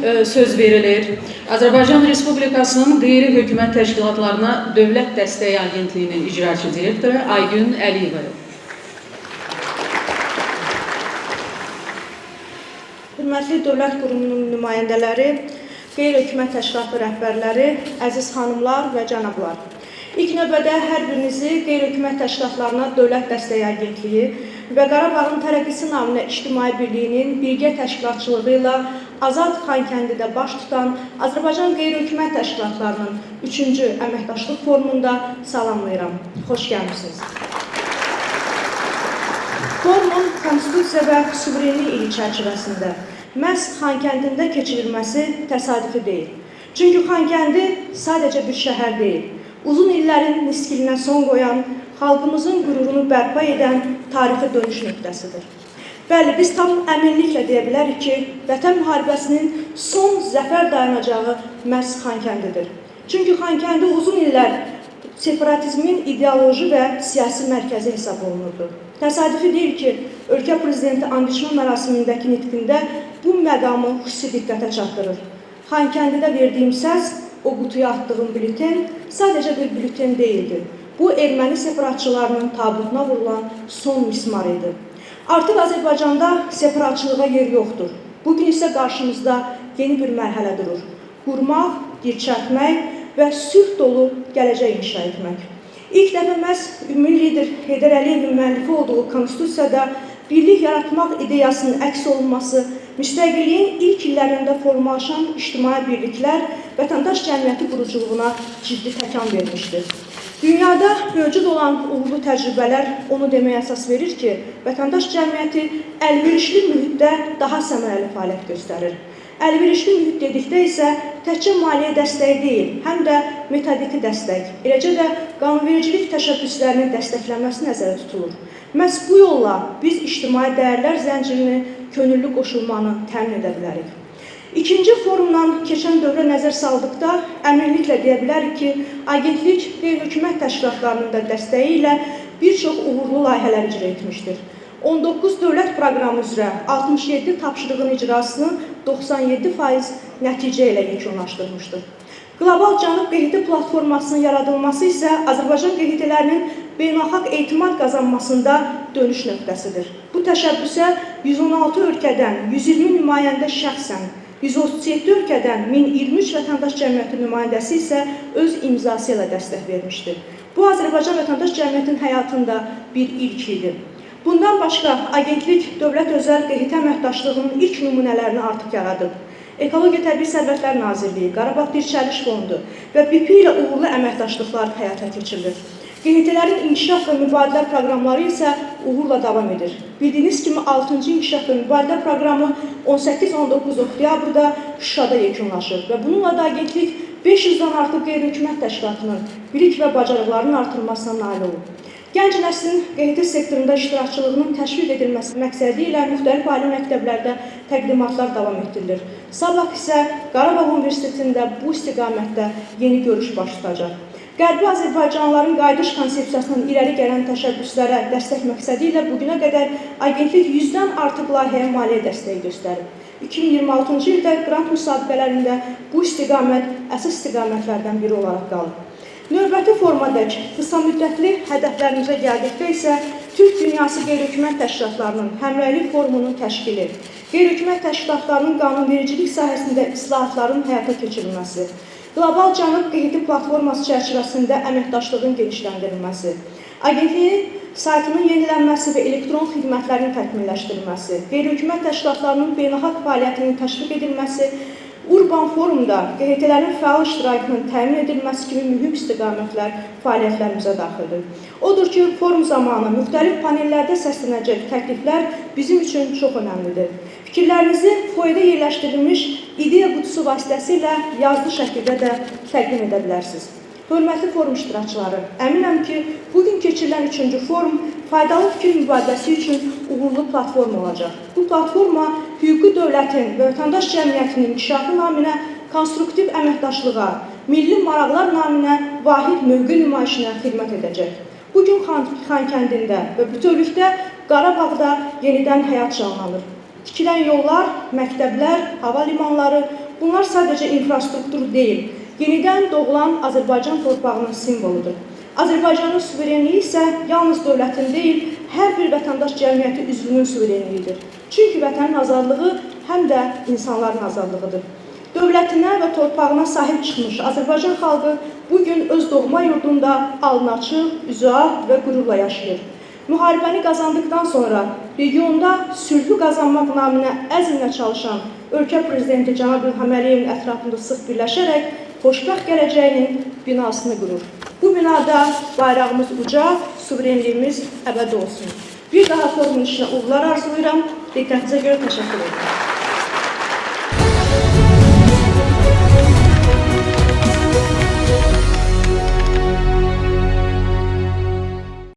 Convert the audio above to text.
söz verilir. Azərbaycan Respublikasının Qeyri-Hökumət Təşkilatlarına Dövlət Dəstəyi Agentliyinin icraçı direktoru Aygün Əliyevaya. Hörmətli dövlət qurumunun nümayəndələri, qeyri-hökumət təşkilatı rəhbərləri, əziz xanımlar və cənablar. İlk növbədə hər birinizi Qeyri-Hökumət Təşkilatlarına Dövlət Dəstəyi Agentliyi və Qarabağın Tərəqqisi naminə İctimai Birliyinin birgə təşkilatçılığı ilə Azad Xankəndidə baş tutan Azərbaycan Qeyri-Hökumət Təşkilatlarının 3-cü əməkdaşlıq forumunda salamlayıram. Xoş gəlmisiniz. Forumun Konstitusiya və suverenlik ili çərçivəsində məhz Xankəndində keçirilməsi təsadüfi deyil. Çünki Xankəndi sadəcə bir şəhər deyil, uzun illərin niskilinə son qoyan, xalqımızın qürurunu bərpa edən tarixi dönüş nöqtəsidir. Bəli, biz tam əminliklə deyə bilərik ki, Vətən müharibəsinin son zəfər dayanacağı məhz Xankəndidir. Çünki Xankəndi uzun illər separatizmin ideoloji və siyasi mərkəzi hesab olunurdu. Təsadüfi deyil ki, ölkə prezidenti and içmə mərasimindəki nitqində bu məqamı xüsusi diqqətə çatdırır. Xankəndidə verdiyim səs, o qutuya atdığım bülten sadəcə bir bülten deyildi. Bu, erməni separatçılarının tabutuna vurulan son mismar idi. Artıq Azərbaycanda separatçılığa yer yoxdur. Bugün isə qarşımızda yeni bir mərhələ durur. Qurmaq, dirçəltmək və sülh dolu gələcək inşa etmək. İlk dəfə məhz ümumi lider Heydər Əliyevin müəllifi olduğu Konstitusiyada birlik yaratmaq ideyasının əks olunması, müstəqilliyin ilk illərində formalaşan ictimai birliklər vətəndaş cəmiyyəti quruculuğuna ciddi təkan vermişdir. Dünyada mövcud olan uğurlu təcrübələr onu deməyə əsas verir ki, vətəndaş cəmiyyəti əlverişli mühitdə daha səmərəli fəaliyyət göstərir. Əlverişli mühit dedikdə isə təkcə maliyyə dəstəyi deyil, həm də metodiki dəstək, eləcə də qanunvericilik təşəbbüslərinin dəstəklənməsi nəzərə tutulur. Məhz bu yolla biz ictimai dəyərlər zəncirini, könüllü qoşulmanı təmin edə bilərik. İkinci forumdan keçən dövrə nəzər saldıqda əminliklə deyə bilərik ki, agentlik qeyri-hökumət təşkilatlarının da dəstəyi ilə bir çox uğurlu layihələr icra etmişdir. 19 dövlət proqramı üzrə 67 tapşırığın icrasını 97% nəticə ilə yekunlaşdırmışdır. Qlobal Cənub QHT platformasının yaradılması isə Azərbaycan QHT-lərinin beynəlxalq etimad qazanmasında dönüş nöqtəsidir. Bu təşəbbüsə 116 ölkədən 120 nümayəndə şəxsən, 137 ölkədən 1023 vətəndaş cəmiyyəti nümayəndəsi isə öz imzası ilə dəstək vermişdir. Bu, Azərbaycan vətəndaş cəmiyyətinin həyatında bir ilk idi. Bundan başqa, agentlik dövlət özəl QHT əməkdaşlığının ilk nümunələrini artıq yaradıb. Ekologiya Təbii Sərvətlər Nazirliyi, Qarabağ Dirçəliş Fondu və BP ilə uğurlu əməkdaşlıqlar həyata keçirilir. QHT-lərin inkişaf və mübadilə proqramları isə uğurla davam edir. Bildiyiniz kimi 6-cı inkişaf və mübadilə proqramı 18-19 oktyabrda Şuşada yekunlaşır və bununla da agentlik 500-dən artıq qeyri-hökumət təşkilatının bilik və bacarıqlarının artırılmasına nail olub. Gənc nəslin QHT sektorunda iştirakçılığının təşviq edilməsi məqsədi ilə müxtəlif ali məktəblərdə təqdimatlar davam etdirilir. Sabah isə Qarabağ Universitetində bu istiqamətdə yeni görüş baş tutacaq. Qərbi Azərbaycanlıların qayıdış konsepsiyasından irəli gələn təşəbbüslərə dəstək məqsədi ilə bugünə qədər agentlik 100-dən artıq layihəyə maliyyə dəstəyi göstərib. 2026-cı ildə qrant müsabiqələrində bu istiqamət əsas istiqamətlərdən biri olaraq qalıb. Növbəti formadək qısa müddətli hədəflərimizə gəldikdə isə Türk Dünyası Qeyri-Hökumət Təşkilatlarının Həmrəylik Forumunun təşkili, qeyri-hökumət təşkilatlarının qanunvericilik sahəsində islahatların həyata keçirilməsi, Qlobal Cənub QHT platforması çərçivəsində əməkdaşlığın genişləndirilməsi, agentliyin saytının yenilənməsi və elektron xidmətlərin təkmilləşdirilməsi, qeyri-hökumət təşkilatlarının beynəlxalq fəaliyyətinin təşviq edilməsi, Urban Forumda QHT-lərin fəal iştirakının təmin edilməsi kimi mühüm istiqamətlər fəaliyyətlərimizə daxildir. Odur ki, forum zamanı müxtəlif panellərdə səslənəcək təkliflər bizim üçün çox önəmlidir. Fikirlərinizi foyeda yerləşdirilmiş ideya qutusu vasitəsilə yazılı şəkildə də təqdim edə bilərsiniz. Hörmətli forum iştirakçıları, əminəm ki, bugün keçirilən 3-cü forum faydalı fikir mübadiləsi üçün uğurlu platforma olacaq. Bu platforma hüquqi dövlətin və vətəndaş cəmiyyətinin inkişafı naminə konstruktiv əməkdaşlığa, milli maraqlar naminə vahid mövqe nümayişinə xidmət edəcək. Bugün Xankəndində və bütövlükdə Qarabağda yenidən həyat canlanır. Tikilən yollar, məktəblər, hava limanları Bunlar sadəcə infrastruktur deyil, yenidən doğulan Azərbaycan torpağının simvoludur. Azərbaycanın suverenliyi isə yalnız dövlətin deyil, hər bir vətəndaş cəmiyyəti üzvünün suverenliyidir. Çünki vətənin azadlığı həm də insanların azadlığıdır. Dövlətinə və torpağına sahib çıxmış Azərbaycan xalqı bugün öz doğma yurdunda alnı açıq, üzü ağ və qürurla yaşayır. Müharibəni qazandıqdan sonra regionda sülhü qazanmaq naminə əzmlə çalışan ölkə prezidenti cənab İlham Əliyevin ətrafında sıx birləşərək xoşbəxt gələcəyinin binasını qurur. Bu binada bayrağımız uca, suverenliyimiz əbədi olsun. Bir daha forumun işinə uğurlar arzulayıram. Diqqətinizə görə təşəkkür edirəm.